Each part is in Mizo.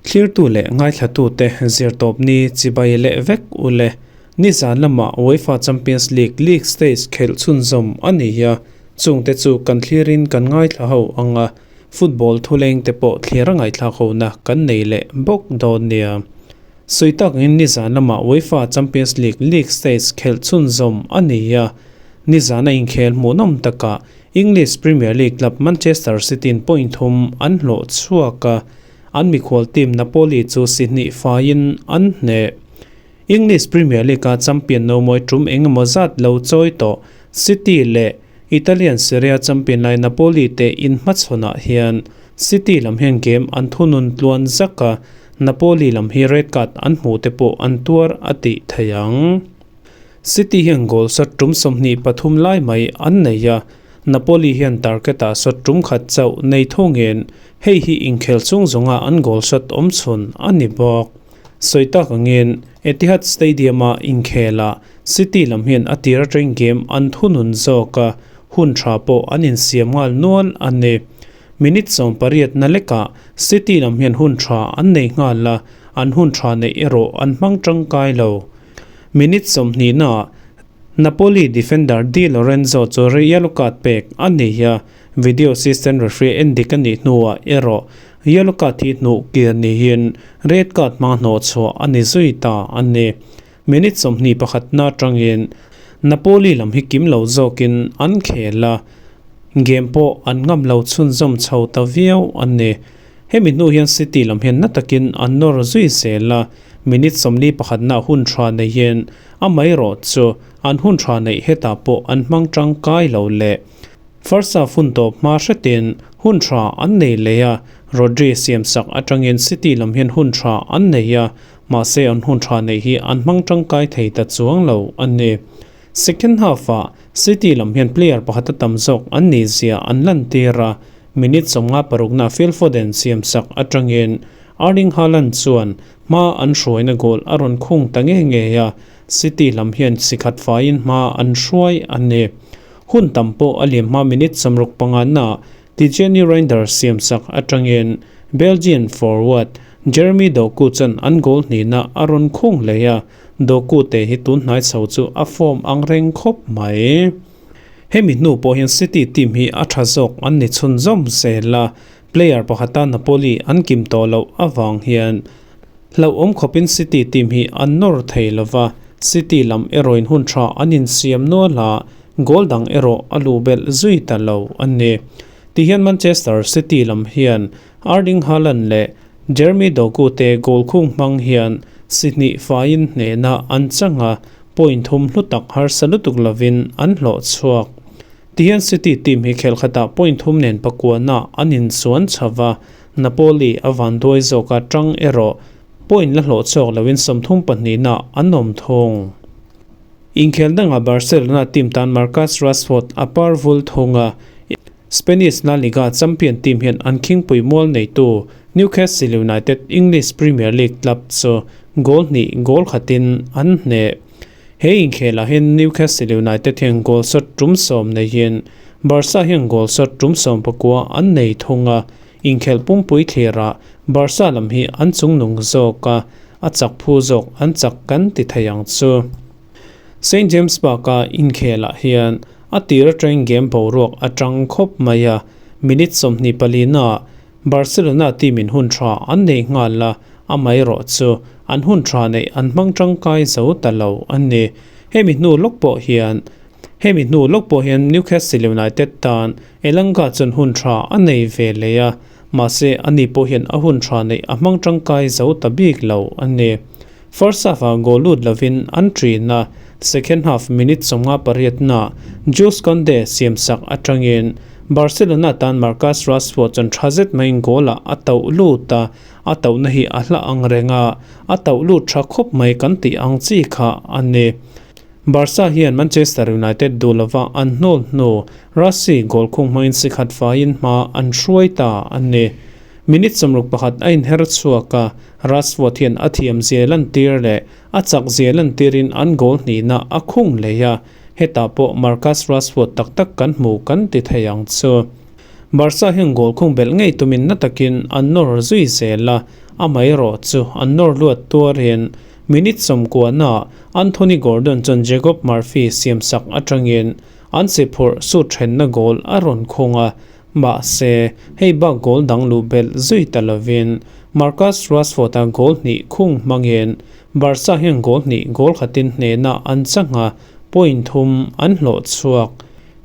Thlirtu leh ngaithlatute zirtawpni chibai leh vek u le. Nizan lama UEFA Champions League league stage khelh chhunzawm a ni a, chungte chu kan thlirin kan ngaithla ho ang a, football thuleng te pawh thlir a ngaihthlak hona kan nei leh bawk dawn nia. Sawi takin nizan lama UEFA Champions League league stage khelh chhunzawm a ni a, nizana inkhel hmuhnawm takah English Premier League club Manchester City-in point thum an hlawh chhuak a, an mikhual team Napoli chu si hnih faiin an hneh. English Premier League-a champion nomawi tum eng emaw zat lo chawi tawh City leh Italian Serie A champion lai Napoli te inhmachhawnah hian City lam hian game an thunun tluan zak a, Napoli lam hi red card an hmuh te pawh an tuar a tih thei ang. City hian goal shot tum 23 lai mai an nei a, Napoli hian target-ah shot tum khat chauh nei thungin hei hi inkhel chung zawnga an goal shot awm chhun a ni bawk. Sawi tak angin Etihad Stadium-a inkhelah City lam hian a tir atangin game an thunun zawk a, hun tha pawh an insiam nghal nual a ni. Minute 18 na lekah City lam hian hun tha an nei nghal a, an hun tha neih erawh an hmang tangkai lo. Minute 20 naah Napoli defender Di Lorenzo chu yellow card pek a ni a, video assistant referee en dik a nih hnuah erawh yellow card hi hnuh kir niin red card hmang hnawh chhuah a ni zui ta a ni. Minute 21 na atangin Napoli lam hi kim lo zawkin an khel a, game pawh an ngam lo chhunzawm chho ta viau a ni. Hemi hnu hian City lam hian na takin an nawr zui zel a, minute 41 na hun tha neihin amaherawh chu an hun tha neih hetah pawh an hmang tangkai lo leh. First half hun tawp hma hretin hun tha an nei leh a, Rodri siamsak atangin City lam hian hun tha an nei a, mahse an hun tha neih hi an hmang tangkai thei ta chuang lo a ni. Second half-ah City lam hian player pakhat a tam zawk an nih zia an lantir a, minute 56 na Phil Foden siamsak atangin Erling Haaland chuan hma an hruaina goal a rawn khung ta nge nge a, City lam hian sikhat faiin hma an hruai a ni. Hun tam pawh a liam hma minute 65 na Tijjani Reijnders siamsak atangin Belgian forward Jeremy Doku chuan an goal hnihna a rawn khung hlei a, Doku te hi tun hnai chho chu a form ang reng khawp mai. Hemi hnu pawh hian City team hi a tha zawk an ni chhunzawm zel a, player pakhata Napoli an kim tawh loh avang hian hlauhawm khawpin City team hi an nawr thei lova, City lam erawhin hun tha an insiam nual a, goal dang erawh a luh belh zui ta lo a ni. Tihian Manchester City lam hian Erling Haaland leh Jeremy Doku te goal khung hmang hian si hnih faiin hnehna an chang a, point thum hlu tak harsa lutuk lovin an hlawh chhuak. Tihian City team hi khel khatah point thum nen pakuana an inchuan chho va, Napoli a vanduai zawka tang erawh point la hlawh chhuak loin 32 na an awm thung. Inkhel dangah Barcelona team tan Marcus Rashford a par vul thung a, Spanish La Liga champion team hian an khingpui mual neitu Newcastle United English Premier League club chu goal hnih goal khatin an hneh. He inkhelah hian Newcastle United hian goal shot tum 10 neihin Barca hian goal shot tum 19 an nei thung a, inkhel pumpui thlirah Barca lam hi an chungnung zawk a, a chak phu zawk an chak kan ti thei ang chu. St James Park-a inkhelah hian a tir atangin game boruak atang khawp mai a, minute 24 na Barcelona team in hun tha an nei nghal a, amaherawh chu an hun tha neih an hmang tangkai zo ta lo a ni. Hemi hnu lawk pawh hian Hemi hnu lawk pawh hian Newcastle United tan Elanga chuan hun tha a nei ve leh a, mahse ani pawh hian a hun tha neih a hmang tangkai zo ta bik lo a ni. First half-ah goal lut lovin an ṭin a, second half minute 58 na Jules Kounde siamsak atangin Barcelona tan Marcus Rashford chuan tha zet maiin goal-ah a tauh lut a, a tauhna hi a hla ang reng a, a tauh lut tha khawp mai kan tih ang chi kha a ni. Barca hian Manchester United duh lova an hnawl hnu Rashie goal khung hmangin sikhat faiin hma an hruai ta a ni. Minute 61 a inher chhuak a, Rashford hian a thiam zia lantir leh a chak zia lantirin an goal hnihna a khung leh a. Hetah pawh Marcus Rashford tak tak kan hmu kan ti thei ang chu. Barca hian goal khung belh ngei tumin na takin an nawr zui zel a, amaherawh chu an nawr luat tuarin minute sawmkuana Anthony Gordon chuan Jacob Murphy siamsak atangin an si phurh sut thenna goal a rawn khung a, mahse hei bak goal dang luh belh zui ta lovin Marcus Rashford-a goal hnih khung hmangin Barca hian goal hnih goal khatin hnehna an chang a, point thum an hlawh chhuak.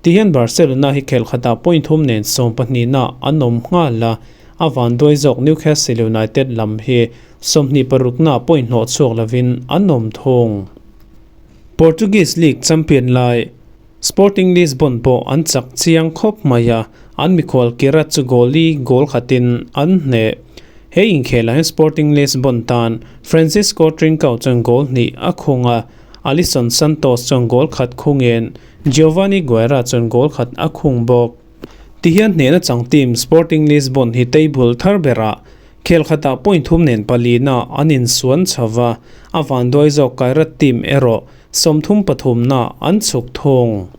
Tihian Barcelona hi khelh khatah point thum nen 12na an awm nghal a, a vanduai zawk Newcastle United lam hi 26na point hlawh chhuak lovin an awm thung. Portuguese League champion lai Sporting Lisbon pawh an chak chiang khawp mai a, an mikhual Kira chu goal li goal khatin an hneh. He inkhelah hian Sporting Lisbon tan Francisco Trincao chuan goal hnih a khung a, Alisson Santos chuan goal khat khungin Giovanni Guerra chuan goal khat a khung bawk. Tihian hnehna chang team Sporting Lisbon hi table thar berah khel khatah point thum nen palina an insuan chho va, a vanduai zawk Kairat team erawh 33na an chhuk thung.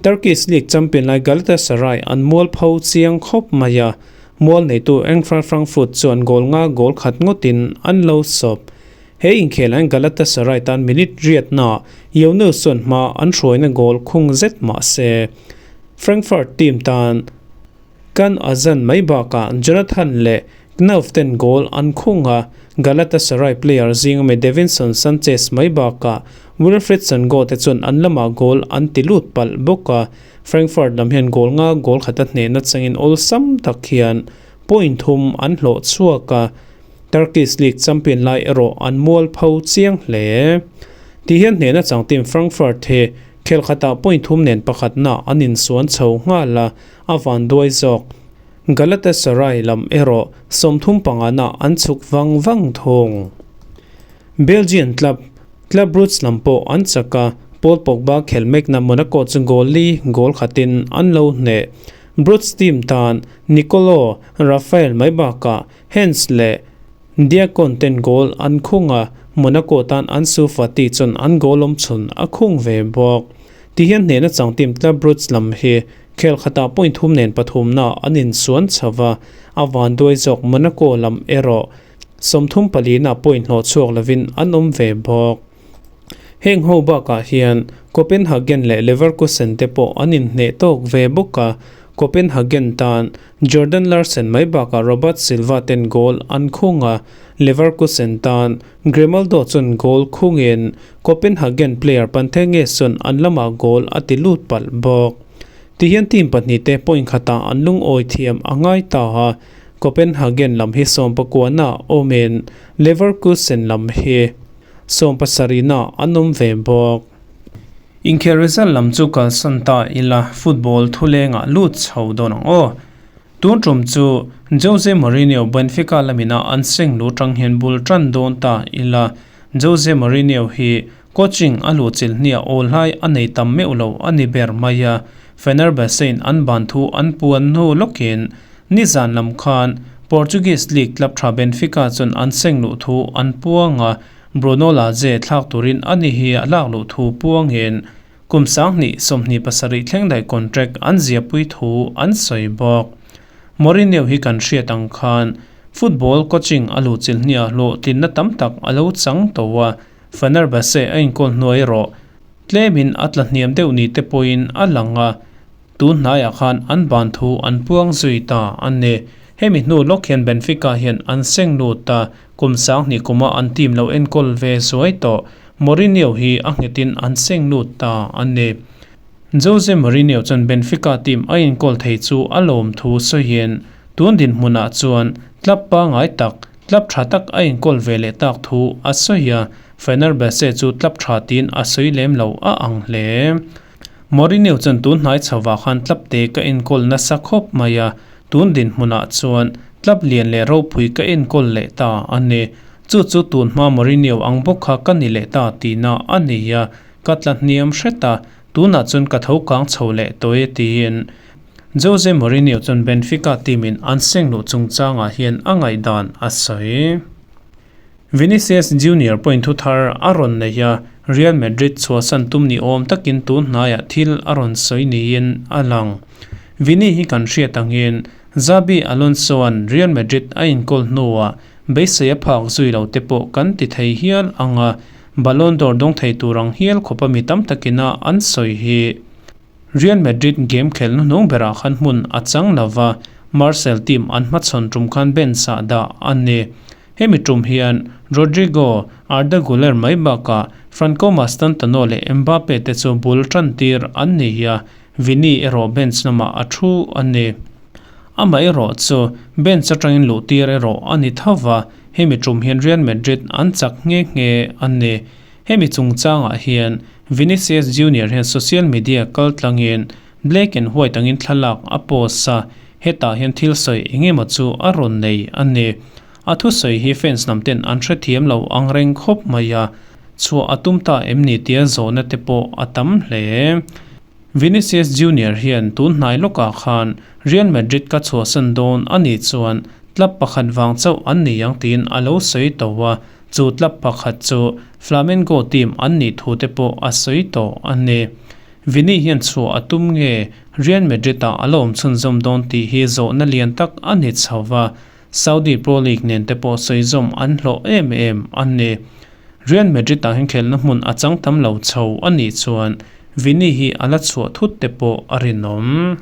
Turkish League champion lai Galatasaray an mual pho chiang khawp mai a, mual neitu Eintracht Frankfurt chuan goal nga goal khat ngawtin an lo sawp. He inkhelah hian Galatasaray tan minute riatna Yunus chuan hma an hruaina goal khung zet mah se, Frankfurt team tan Can Azan mai bakah Jonathan leh Knauf ten goal an khung a, Galatasaray player zinga mi Davinson Sanchez mai bakah Wilfried Songo te chuan an lamah goal an ti lut palh bawk a, Frankfurt lam hian goal nga goal khata hnehna changin awlsam tak hian point thum an hlawh chhuak a. Turkish League champion lai erawh an mual pho chiang hle. Ti hian hnehna chang team Frankfurt hi khel khatah point thum nen pakhatna an insuan chho nghal a, a vanduai zawk. Galatasaray lam erawh 35na an chhuk vang vang thung. Belgian club Club Brugge lam pawh an chak a, Paul Pogba khel mekna Monaco chu goal li goal khatin an lo hneh. Brugge team tan Nicolo Rafael mai bakah Hens leh Diakon ten goal an khung a, Monaco tan Ansu Fati chuan an goal awm chhun a khung ve bawk. Tihian hnehna chang team Club Brugge lam hi khel khatah point thum nen pathumna an insuan chho va, a vanduai zawk Monaco lam erawh 34na point hlawh chhuak lovin an awm ve bawk. Heng ho bakah hian Copenhagen leh Leverkusen te pawh an inhneh tawk ve bawk a, Copenhagen tan Jordan Larsen mai bakah Robert Silva ten goal an khung a, Leverkusen tan Grimaldo chuan goal khungin Copenhagen player Pantenges chuan an lamah goal a ti lut palh bawk. Tihian team pahnih te point khatah an lungawi thiam a ngai ta a, Copenhagen lam hi 19na awmin Leverkusen lam hi 17na an awm ve bawk. Inkhel result lam chu kalsan ta ila football thulengah lut chho dawn ang aw. Tun tum chu Jose Mourinho Benfica lamina an seng lu tang hian bul tan dawn ta ila. Jose Mourinho hi coaching a luh chilh hniah awl hlai a nei tam meuh lo a ni ber mai a. Fenerbahce in an ban thu an puan hnu lawkin nizan lam khan Portuguese League club tha Benfica chuan an seng luh thu an puang a. Bruno Lage thlak turin a ni hi a lak luh thu puangin kum 2027 thleng daih contract an ziahpui thu an sawi bawk. Mourinho hi kan hriat ang khan football coaching a luh chilh hniah hlawhtlinna tam tak a lo chang tawh a, Fenerbahce a inkawl hnuai erawh tlemin a tla hniam deuh ni te pawhin a lang a, Tun hnaiah khan an ban thu an puang zui ta a ni. Hemi hnu lawk hian Benfica hian an seng lut a, kum 2000 kuma an team lo enkawl ve zuai tawh. Mourinho hi a nghetin an seng lut ta a ni. Jose Mourinho chuan Benfica team a enkawl thei chu a lawm thu sawiin, tun dinhmunah chuan club pangngai tak, club tha tak a enkawl ve leh tak thu a sawi a, Fenerbahce chu club tha tiin a sawi lem lo a ang hle. Mourinho chuan tun hnai chhovah khan club te ka enkawl nasa khawp mai a, tun dinhmunah chuan club lian leh ropui ka enkawl leh ta a ni. Chu chu tun hma Mourinho ang bawk kha ka ni leh ta tihna a ni a, ka tla hniam hret a, tunah chuan ka tho kang chho leh tawh e tiin Jose Mourinho chuan Benfica team in an seng luh chungchangah hian a ngaihdan a sawi. Vinicius Junior pawhin thu thar a rawn nei a, Real Madrid chhuahsan tum ni awm takin tun hnaiah thil a rawn sawi niin a lang. Vini hi kan hriat angin Xabi Alonso-a'n Real Madrid a inkawl hnuah beisei a phak zui lo te pawh kan ti thei hial ang a, Ballon d'Or dawng thei tur ang hial khawpa mi tam takina an sawi hi. Real Madrid game khelh hnuhnung berah khan hmun a chang lo va, Marseille team an hmachhawn tum khan bench ah dah a ni. Hemi tum hian Rodrygo, Arda Guler mai bakah Franco Mastantuono leh Mbappe te chu bul tantir an ni a, Vini erawh bench lamah a thu a ni. Amaherawh chu bench atangin luhtir erawh a ni tho va, hemi tum hian Real Madrid an chak nghe nghe a ni. Hemi chungchangah hian Vinicius Junior hian social media kal tlangin black and white angin thlalak a post a, hetah hian thil sawi eng emaw chu a rawn nei a ni. A thusawi hi fans lam ten an hrethiam lo ang reng khawp mai a, chhuah a tum ta em ni tia zawhna te pawh a tam hle. Vinicius Junior hian tun hnai lawkah khan Real Madrid ka chhuahsan dawn a nih chuan club pakhat vang chauh an ni ang tiin a lo sawi tawh a, chu club pakhat chu Flamengo team an nih thu te pawh a sawi tawh a ni. Vini hian chhuah a tum nge Real Madrid-ah a la awm chhunzawm dawn tih hi zawhna lian tak a ni chho va, Saudi Pro League nen te pawh sawizawm an hlawh em em a ni. Real Madrid ah hian khelhna hmun a chang tam lo chho a nih chuan Vini hi a la chhuah thut te pawh a rinawm.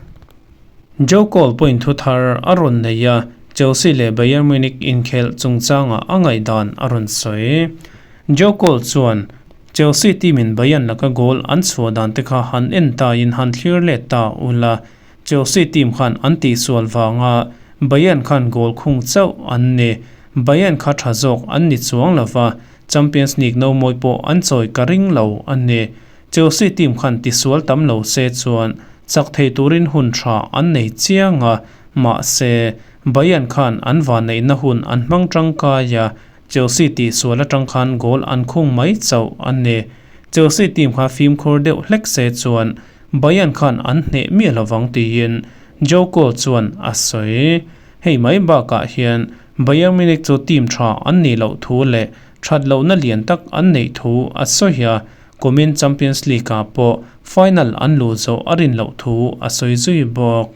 Joe Cole pawhin thu thar a rawn nei a, Chelsea leh Bayern Munich inkhelh chungchangah a ngaihdan a rawn sawi. Joe Cole chuan, Chelsea team in Bayern laka goal an chhuah dan te kha han en ta in han thlir let ta ula, Chelsea team khan an tihsual vanga Bayern khan goal khung chauh an ni. Bayern kha tha zawk an ni chuang lova, Champions League no mawi pawh an chawi ka ring lo a ni. Chelsea team khan tisual tam lo se chuan chak thei turin hun tha an nei chiang a, mahse Bayern khan an vanneihna hun an hmang tangkai a, Chelsea tihsual atang khan goal an khung mai chauh a ni. Chelsea team kha fimkhur deuh hlek se chuan Bayern khan an hneh miah lovang tiin Joe Cole chuan a sawi. Hei mai bakah hian Bayern Munich chu team tha an nih loh thu leh that lohna lian tak an neih thu a sawi a, kumin Champions League-ah pawh final an luh zawh a rin loh thu a sawi zui bawk.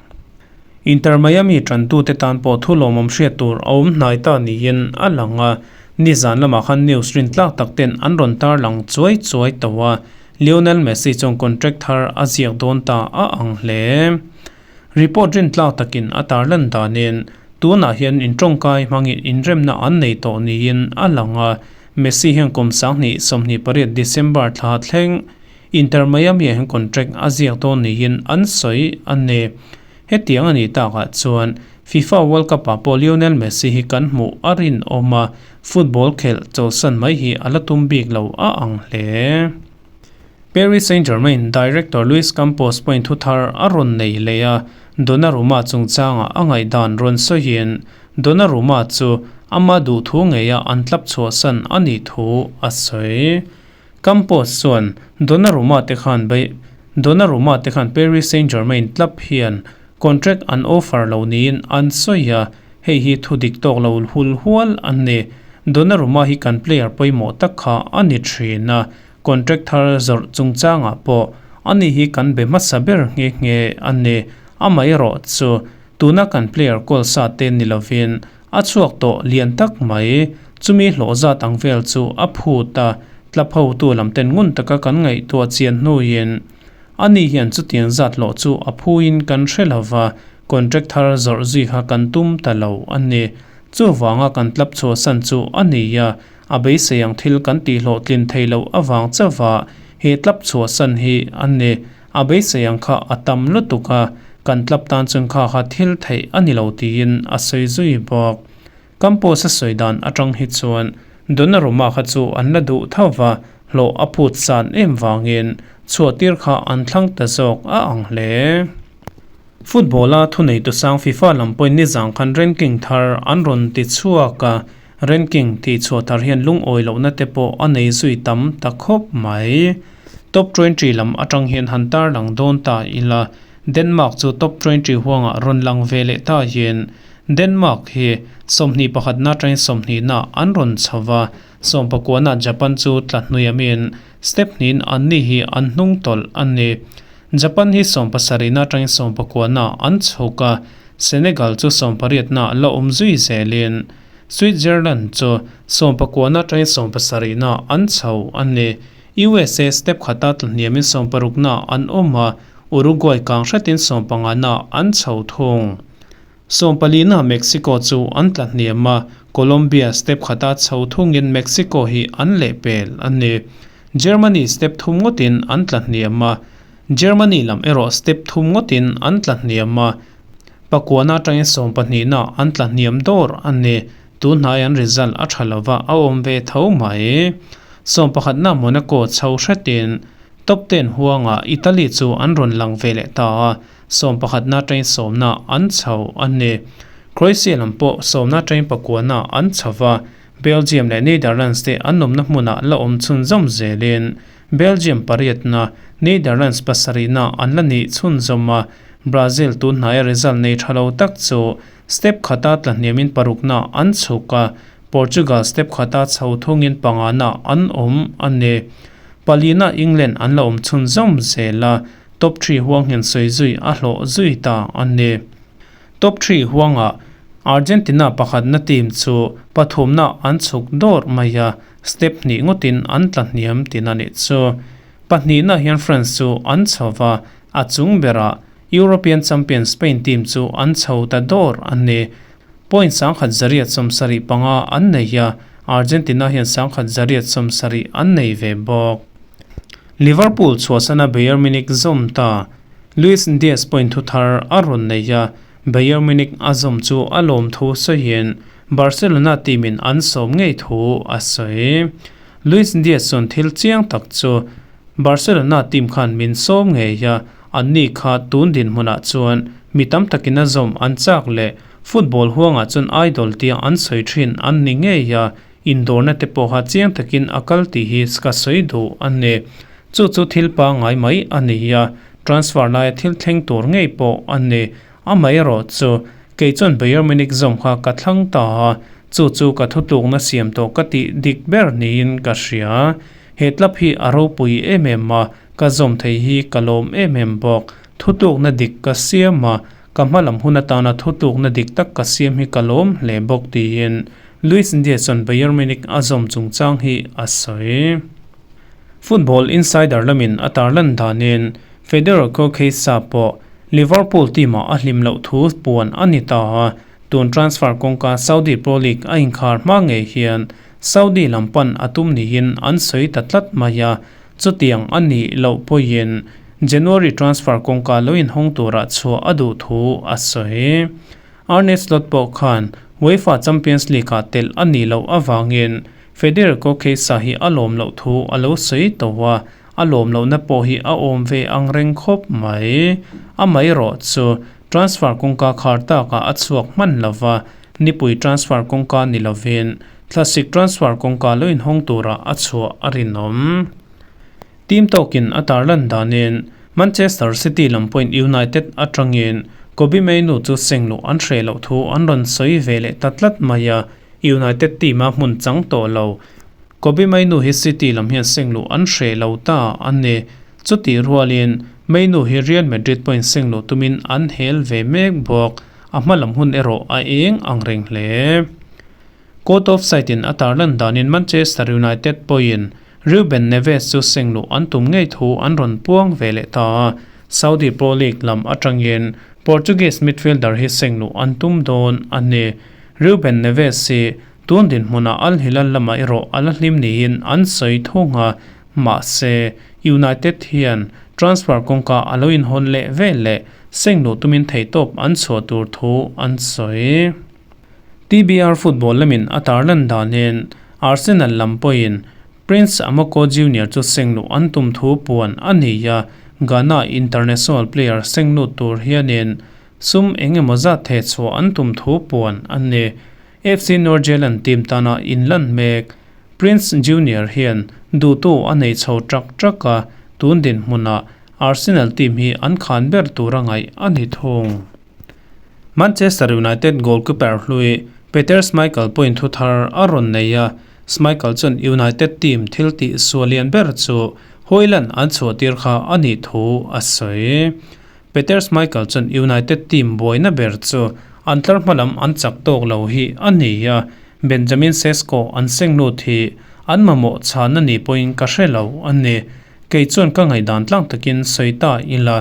Inter Miami tantute tan pawh thu lawmawm hriat tur a awm hnai ta niin a lang a, nizan lamah khan news rintlak tak ten an rawn tarlang chuai chuai tawh a, Lionel Messi chuan contract thar a ziak dawn ta a ang hle. Report rintlak takin a tarlan danin tunah hian intawngkai hmangin inremna an nei tawh niin a lang a, Messi hian kum 2028 December thla thleng Inter Miami ah hian contract a ziak dawn niin an sawi a ni. Hetiang a nih takah chuan FIFA World Cup ah pawh Lionel Messi hi kan hmuh a rinawm a, football khelh chawlhsan mai hi a la tum bik lo a ang hle. Paris Saint-Germain director Luis Campos pawhin thu thar a rawn nei leh a, Donnarumma chungchangah a ngaihdan rawn sawiin Donnarumma chu ama duhthu ngeia an tlap chhuahsan a nih thu a sawi. Campos chuan Donnarumma te khan Donnarumma te khan Paris Saint-Germain club hian contract an offer lo niin an sawi a, hei hi thu dik tawk lo hul hual a ni. Donnarumma hi kan player pawimawh tak kha a ni thin a, contract thar zawrh chungchangah pawh ani hi kan be hmasa ber nghe nghe a ni. Amaherawh chu tuna kan player kawl sa te ni lovin A chhuak tawh lian tak mai. Chumi hlawh zat ang vel chu a phut a, tlap hotu lam ten ngun taka kan ngaihtuah chian hnuin ani hian chutiang zat hlawh chu a phuin kan hre lo va, contract thar zawrh zui kha kan tum ta lo a ni. Chuvanga kan tlap chhuahsan chu a ni a, a beisei ang thil kan tihhlawhtlin thei loh avang chauha he tlap chhuahsan hi a ni. A beisei ang kha a tam lutuk a, kan tlap tan chuan kha kha thil theih a ni lo tiin a sawi zui bawk. Campos a sawi dan atang hi chuan Donnarumma kha chu an la duh tho va, hlawh a phut san em vangin chhuahtir kha an thlang ta zawk a ang hle. Football-a thuneitu sang FIFA lam pawhin nizang khan ranking thar an rawn ti chhuak a, Ranking tih chhuah thar hian lungawi lohna te pawh a nei zui tam ta khawp mai. Top 20 lam atang hian han tarlang dawn ta ila, Denmark chu top 20 huangah rawn lang ve leh ta hian Denmark hi 21 pakhatna atangin sawmhnihna an rawn chho va, sawmpakuana Japan chu tla hnuiamin step hnihin anni hi an hnung tawlh a ni. Japan hi sawmpasarihna atangin sawmpakuana an chhuk a, Senegal chu sawmpariatna la awm zui zelin Switzerland chu sawmpakuana atangin sawmpasarihna an chho a ni. USA step khata tla hniamin sawmparukna an awm a, Uruguay kang hretin sawmpangana an chho thung. Sawmpalina Mexico chu an tla hniam a, Colombia step khata chho thungin Mexico hi an lehpel a ni. Germany step thum ngawtin an tla hniam a, Germany lam erawh step thum ngawtin an tla hniam a, pakuana atangin sawmpahnihna an tla hniam dawr a ni. Tunhnai an result a tha lova a awm ve tho mai. Sawmpakhatna Monaco chho hretin top ten huangah Italy chu an rawn lang ve leh ta a. Sawmpakhatna atangin sawmna an chho a ni. Croatia lam pawh sawmna atangin pakuana an chho va, Belgium leh Netherlands te an awmna hmunah la awm chhunzawm zelin Belgium pariatna, Netherlands pasarihna an la nih chhunzawm a, Brazil tunhnaia result nei tha lo tak chu step khata tla hniamin parukna an chhuk a, Portugal step khata chho thungin pangana an awm a ni. Palina England an la awm chhunzawm zel a, Top three huang hian sawi zui a hlawh zui ta a ni. Top three huangah Argentina pakhatna team chu pathumna an chhuk dawr mai a, step hnih ngawtin an tla hniam tin a nih chu. Pahnihna hian France chu an chho va, a chung berah European champion Spain team chu an chho ta dawr a ni. Point 1175 an nei a, Argentina hian 1170 an nei ve bawk. Liverpool chhuahsana Bayern Munich zawm ta. Luis Diaz point thu thar a rawn nei a, Bayern Munich a zawm chu a lawm thu sawiin Barcelona team in an sawm ngei thu a sawi. Luis Diaz chuan thil chiang tak chu Barcelona team khan min sawm ngei a, anni kha tun dinhmunah chuan mi tam takin a zawm an chak leh football huangah chuan idol tia an sawi thin an ni ngei a, Indawrna te pawha chiang takin a kal tih hi ka sawi duh a ni. Chu chu thil pangngai mai a ni a, transfer laia thil thleng tur ngei pawh a ni. Amaherawh chu, kei chuan Bayern Munich zawm kha ka thlang ta a, chu chu ka thutlukna siam tawh ka tih dik ber niin ka hria. He club hi a ropui em em a, ka zawm thei hi ka lawm em em bawk. Thutlukna dik ka siam a, ka hmalam hun atana thutlukna dik tak ka siam hi ka lawm hle bawk tiin Luis Diaz chuan Bayern Munich a zawm chungchang hi a sawi. Football Insider lamin a tarlan danin Federico Chiesa pawh Liverpool team-ah a hlim loh thu puan a ni ta a, tun transfer kawngka Saudi Pro League a inkhar hma ngei hian Saudi lam pan a tum niin an sawi ta tlat mai a, chutiang a nih loh pawhin January transfer kawngka lo inhawng turah chhuah a duh thu a sawi. Arne Slot pawh khan UEFA Champions League-ah telh a nih loh avangin Federico Chiesa hi a lawm loh thu a lo sawi tawh a, a lawm lohna pawh hi a awm ve ang reng khawp mai. Amaherawh chu transfer kawngka khar takah a chhuak hman lo va, nipui transfer kawngka ni lovin thlasik transfer kawngka lo inhawng turah a chhuah a rinawm. Team tawkin a tarlan danin Manchester City lam pawhin United atangin Kobbie Mainoo chu seng luh an hreh loh thu an rawn sawi ve leh ta tlat mai a, United team a hmun chang tawh lo. Kobbie Mainoo hi City lam hian seng luh an hreh lo ta a ni. Chutih rualin Mainoo hi Real Madrid pawhin seng luh tumin an hel ve mek bawk. A hma lam hun erawh a eng ang reng hle. Court of Site in a tarlan danin Manchester United pawhin Ruben Neves chu seng luh an tum ngei thu an rawn puang ve leh ta a, Saudi Pro League lam atangin Portuguese midfielder hi seng luh an tum dawn a ni. Ruben Neves hi tun dinhmunah Al Hilal lamah erawh a la hlim niin an sawi thung a, mahse United hian transfer kawngka a lo inhawn leh vel leh seng luh tumin theihtawp an chhuah tur thu an sawi. TBR football lamin a tarlan danin Arsenal lam pawhin Prince Amoko Junior chu seng luh an tum thu puan a ni a, Ghana international player seng lut tur hianin sum eng emaw zat theh chhuah an tum thu puan a ni. FC Nordsjælland team tana inlan mek Prince Junior hian duhtu a nei chho ṭak ṭak a, tun dinhmunah Arsenal team hi an khan ber tura ngaih a ni thung. Manchester United goalkeeper hlui Peter Schmeichel pawhin thu thar a rawn nei a, Schmeichel chuan United team thil tih sual lian ber chu Hojlund an chhuahtir kha a nih thu a sawi. Peter Schmeichel chuan United team buaina ber chu an tlar hma lam an chak tawk lo hi a ni a, Benjamin Sesko an seng lut hi an mamawh chhan a nih pawhin ka hre lo a ni. Kei chuan ka ngaihdan tlang takin sawi ta ila,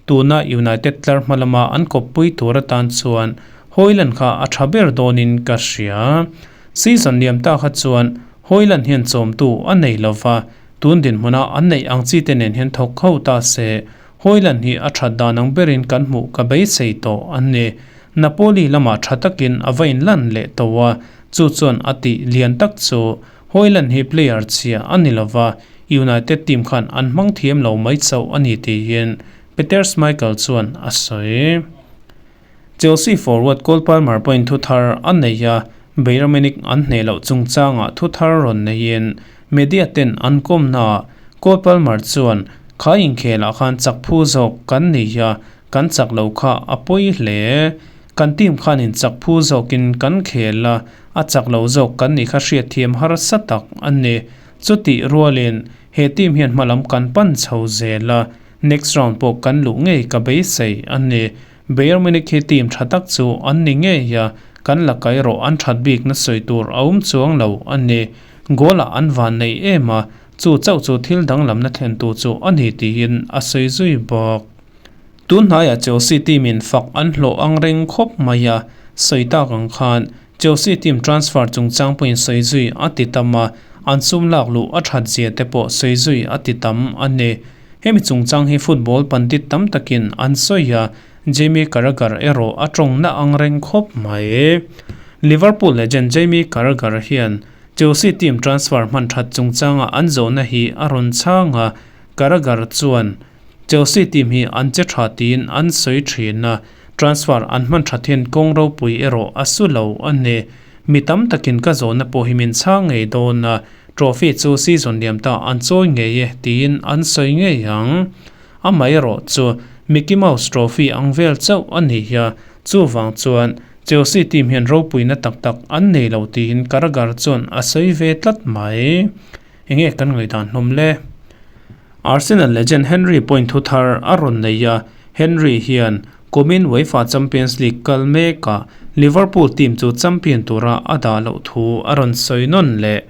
tuna United tlar hma lama an kawppui tur atan chuan Hojlund kha a tha ber dawnin ka hria. Season liam ta kha chuan Hojlund hian chawmtu a nei lova, tun dinhmuna an neih ang chi te nen hian thawk ho ta se, Hojlund hi a that dan ang berin kan hmuh ka beisei tawh a ni. Napoli lamah tha takin a va inlan leh tawh a, chu chuan a tih lian tak chu Hojlund hi player chhia a ni lova, United team khan an hmang thiam lo mai chauh a ni tiin Peter Schmeichel chuan a sawi. Chelsea forward Cole Palmer pawhin thu thar a nei a, Bayern Munich an hneh loh chungchangah thu thar rawn neiin media ten an kawmnaah Cole Palmer chuan, Kha inkhelah khan chak phu zawk kan ni a, kan chak lo kha a pawi hle. Kan team khanin chak phu zawkin kan khel a, a chak lo zawk kan nih kha hriatthiam harsa tak a ni. Chutih rualin he team hian hmalam kan pan chho zel a, next round pawh kan luh ngei ka beisei a ni. Bayern Munich hi team tha tak chu an ni ngei a, kan la kai rawh an that bik na sawi tur a awm chuang lo a ni. Goal ah an van nei em a, chu chauh chu thil danglamna thlen tu chu a ni tiin a sawi zui bawk. Tun hnaiah Chelsea team in fak an hlawh ang reng khawp mai a, sawi tak ang khan Chelsea team transfer chungchang pawhin sawi zui a ti tam a, an sum lak luh a that zia te pawh sawi zui a ti tam a ni. Hemi chungchang hi football pandit tam takin an sawi a, Jamie Carragher erawh a tawng na ang reng khawp mai. Liverpool legend Jamie Carragher hian Chelsea team transfer hman that chungchanga an zawhna hi a rawn chhang a, Carragher chuan Chelsea team hi an che tha tiin an sawi thin a, transfer an hman that hian kawng ropui erawh a su lo a ni. Mi tam takin ka zawhna pawh hi min chhang ngei dawn a, Trophy chu season liam ta an chawi ngei e tiin an sawi ngei ang. Amaherawh chu Mickey Mouse Trophy ang vel chauh a ni a, chuvang chuan Chelsea team hian ropuina tak tak an nei lo tiin Carragher chuan a sawi ve tlat mai. Enge kan ngaihdan hlawm le? Arsenal legend Henry point thu thar a rawn nei a, Henry hian kumin UEFA Champions League kal mekah Liverpool team chu champion tura a dah loh thu a rawn sawi nawn leh.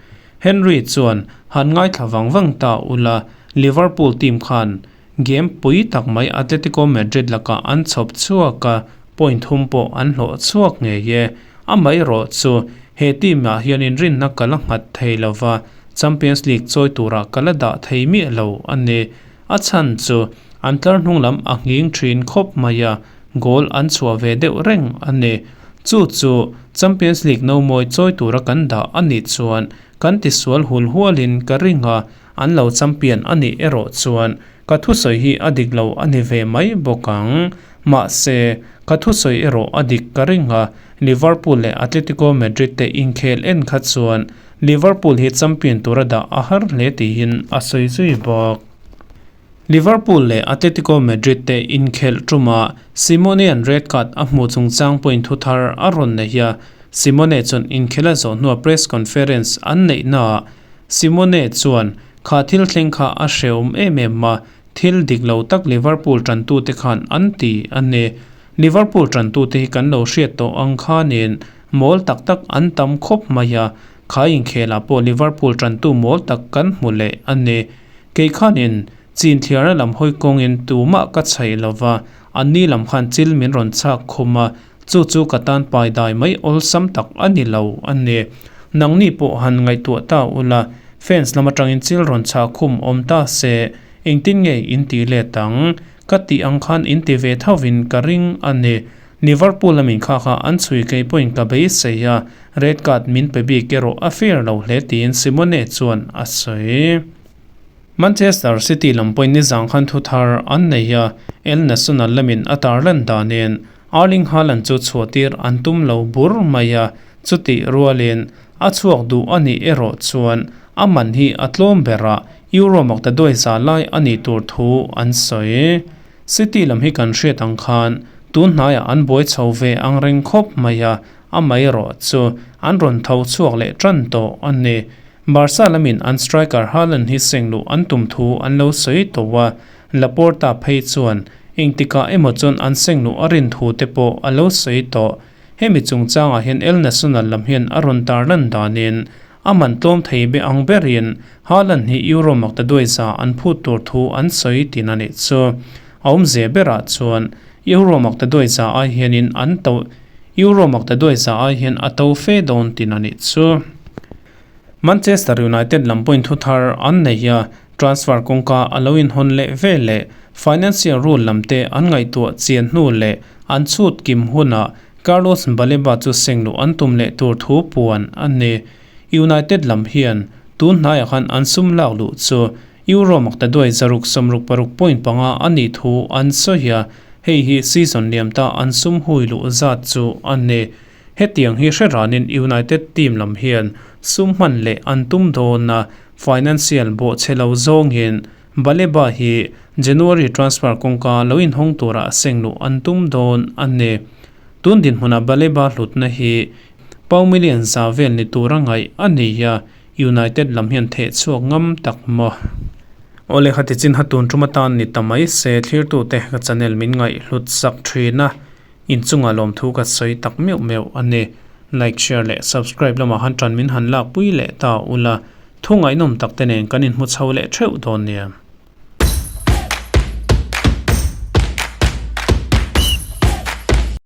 Henry chuan, Han ngaithla vang vang ta ula, Liverpool team khan game pui tak mai Atletico Madrid lakah an chhawp chhuak a, point thum pawh an hlawh chhuak ngei e. Amaherawh chu he team ah hian inrinna ka la nghat thei lova, Champions League chawi turah ka la dah thei miah lo a ni. A chhan chu an tlar hnung lam a nghing thin khawp mai a, goal an chhuah ve deuh reng a ni. Chu chu Champions League no mawi chawi tura kan dah a nih chuan kan tisual hul hualin ka ring a, an lo champion a nih erawh chuan ka thusawi hi a dik lo a ni ve mai bawk ang. Mahse, ka thusawi erawh a dik ka ring a, Liverpool leh Atletico Madrid te inkhel en kha chuan Liverpool hi champion tura dah a har hle tiin a sawi zui bawk. Liverpool leh Atletico Madrid te inkhelh ṭuma Simone-a'n red card a hmuh chungchang pawhin thu thar a rawn nei a, Simone chuan inkhel a zawh hnua press conference an neihnaah Simone chuan kha thil thleng kha a hrehawm em em a, thil dik lo tak Liverpool ṭantute khan an ti a ni. Liverpool ṭantute hi kan lo hriat tawh ang khanin mawl tak tak an tam khawp mai a, kha inkhelah pawh Liverpool ṭantu mawl tak kan hmu leh a ni. Kei khanin chin thliarna lam hawi kawngin tumah ka chhaih lo va, anni lam khan chil min rawn chhak khum a, chu chu ka tan pai dai mai awlsam tak a ni lo a ni. Nangni pawh han ngaihtuah ta ula, fans lam atangin chil rawn chhak khum awm ta se, engtin nge in ti let ang? Ka tih ang khan in ti ve thovin ka ring a ni. Liverpool lamin kha kha an chhui kei pawhin ka beisei a, red card min pe bik erawh a fair lo hle tiin Simone chuan a sawi. Manchester City lam pawhin nizang khan thu thar an nei a, El Nacional lamin a tarlan danin Erling Haaland chu chhuahtir an tum lo bur mai a, chutih rualin a chhuak duh a nih erawh chuan a man hi a tlawm berah Euro maktaduai za lai a nih tur thu an sawi. City lam hi kan hriat ang khan Tun hnaiah an buai chho ve ang reng khawp mai a, amaherawh chu an rawn tho chhuak leh tan tawh a ni. Barca lamin an striker Haaland hi seng luh an tum thu an lo sawi tawh a, Laporta phei chuan engtikah emaw chuan an seng luh a rin thu te pawh a lo sawi tawh. Hemi chungchangah hian El Nacional lam hian a rawn tarlan danin a man tlawm thei be ang berin Haaland hi Euro maktaduai za an phut tur thu an sawi tin a nih chu. A awmze berah chuan Euro maktaduai za ai hianin an to Euro maktaduai za ai hian a to fe dawn tin a nih chu. Manchester United lam pawhin thu thar an nei a, transfer kawngka a lo inhawn leh ve leh financial rule lam te an ngaihtuah chian hnu leh an chhut kim hunah Carlos Baleba chu seng luh an tum leh tur thu puan a ni. United lam hian tun hnaiah khan an sum lak luh chu Euro maktaduai 666.5 a nih thu an sawi a, hei hi season liam ta an sum hui luh zat chu a ni. Hetiang hi hre ranin United team lam hian sum hman leh an tum dawn a, financial bawhchhe lo zawngin Baleba hi January transfer kawngka lo inhawng tura seng luh an tum dawn a ni. Tun dinhmunah Baleba hlutna hi pound million za vel ni tura ngaih a ni a, United lam hian theh chhuak ngam tak maw? Awle khati chin ha tun tum atan ni ta mai se thlirtute ka channel min ngaih hlut sak thin a. Inchungah lawmthu ka sawi tak meuh meuh a ni. Like, share leh subscribe lamah han tan min han lakpui leh ta ula, thu ngaihnawm tak te nen kan inhmu chho leh theuh dawn nia.